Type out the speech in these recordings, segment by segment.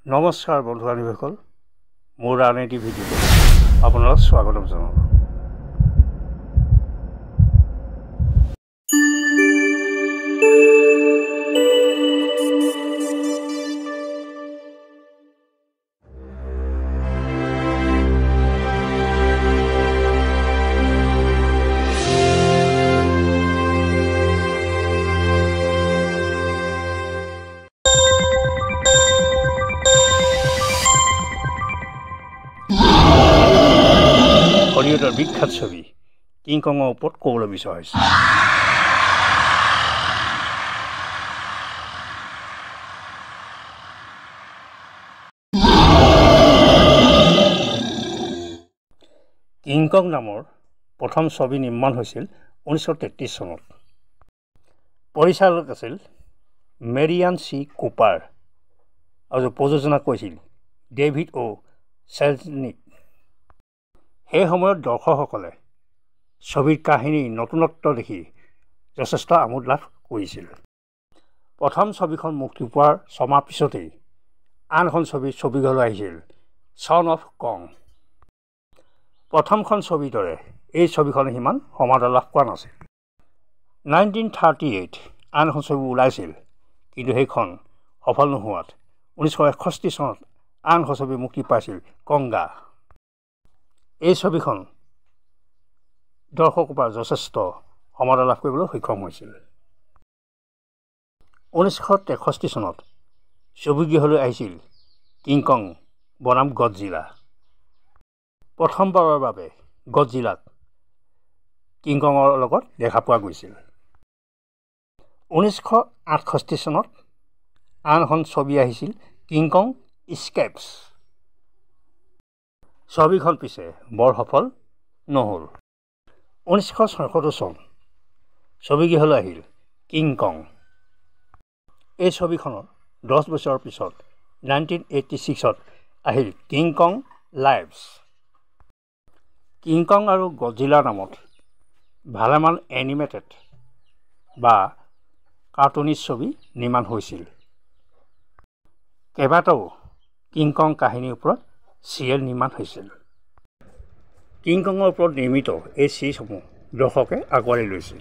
নমস্কাৰ বন্ধু বান্ধৱীসকল, মোৰ ৰাজনীতি ভিডিঅ'ত আপোনালোক স্বাগতম জনালোঁ। হলিউডৰ বিখ্যাত ছবি কিং কঙৰ ওপৰত ক'বলৈ বিচৰা হৈছে। কিং কং নামৰ প্ৰথম ছবি নিৰ্মাণ হৈছিল 1933 চনত। পৰিচালক আছিল মেৰিয়ান চি কুপাৰ আৰু প্ৰযোজনা কৰিছিল ডেভিড অ' চেলজনিক। সেই সময়ত দৰ্শকসকলে ছবিৰ কাহিনীৰ নতুনত্ব দেখি যথেষ্ট আমোদ লাভ কৰিছিল। প্ৰথম ছবিখন মুক্তি পোৱাৰ ছমাহ পিছতেই আন এখন ছবি ছবিঘৰলৈ আহিছিল, ছন অফ কং। প্ৰথমখন ছবিৰ দৰে এই ছবিখনে সিমান সমাদৰ লাভ কৰা নাছিল। 1938 আন এখন ছবি ওলাইছিল, কিন্তু সেইখন সফল নোহোৱাত 1961 চনত আন এখন ছবি মুক্তি পাইছিল, কংগা। এই ছবিখন দৰ্শকৰ পৰা যথেষ্ট সমাদৰ লাভ কৰিবলৈ সক্ষম হৈছিল। 1963 চনত ছবিগৃহলৈ আহিছিল কিং কং বনাম গডজিলা। প্ৰথমবাৰৰ বাবে গডজিলাক কিং কঙৰ লগত দেখা পোৱা গৈছিল। 1968 চনত আন এখন ছবি আহিছিল, কিং কং স্কেপছ। ছবিখন পিছে বৰ সফল নহ'ল। 1976 চন ছবিগৃহলৈ আহিল কিং কং। এই ছবিখনৰ 10 বছৰৰ পিছত 1986ত আহিল King Kong lives. King Kong আৰু গডজিলাৰ নামত ভালেমান এনিমেটেড বা কাৰ্টুনিষ্ট ছবি নিৰ্মাণ হৈছিল। কেইবাটাও কিং কং কাহিনীৰ ওপৰত চিৰিয়েল নিৰ্মাণ হৈছিল। কিং কঙৰ ওপৰত নিৰ্মিত এই চিৰিজসমূহ দৰ্শকে আঁকোৱালি লৈছিল।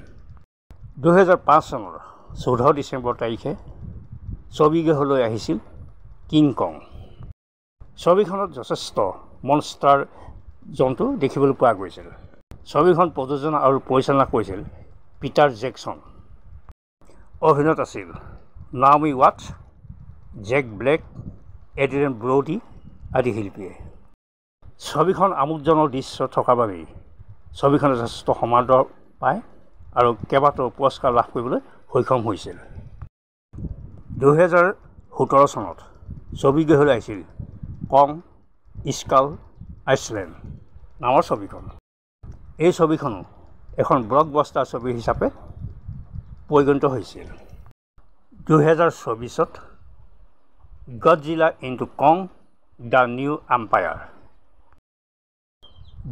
2005 চনৰ 14 ডিচেম্বৰ তাৰিখে ছবিগৃহলৈ আহিছিল কিং কং। ছবিখনত যথেষ্ট মনষ্টাৰ জন্তু দেখিবলৈ পোৱা গৈছিল। ছবিখন প্ৰযোজনা আৰু পৰিচালনা কৰিছিল পিটাৰ জেকচন। অভিনয়ত আছিল Naomi Watts, Jack Black, Adrien Brody আদি শিল্পীয়ে। ছবিখন আমোদজনক দৃশ্য থকাৰ বাবেই ছবিখনে যথেষ্ট সমাদৰ পায় আৰু কেইবাটাও পুৰস্কাৰ লাভ কৰিবলৈ সক্ষম হৈছিল। 2017 চনত ছবিগৃহলৈ আহিছিল কং স্কাল আইচলেণ্ড নামৰ ছবিখন। এই ছবিখনো এখন ব্লকবাষ্টাৰ ছবি হিচাপে পৰিগণিত হৈছিল। 2024ত Godzilla into Kong the new empire.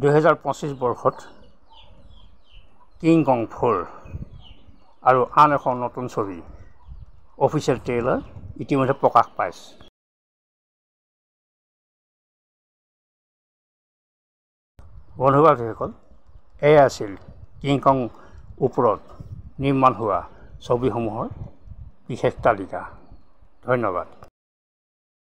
2025 বৰ্ষত কিং কং 4 আৰু আন এখন নতুন ছবি অফিচিয়েল ট্ৰেইলাৰ ইতিমধ্যে প্ৰকাশ পাইছে। বন্ধু বান্ধৱীসকল, এয়া আছিল কিং কং ওপৰত নিৰ্মাণ হোৱা ছবিসমূহৰ বিশেষ তালিকা। ধন্যবাদ।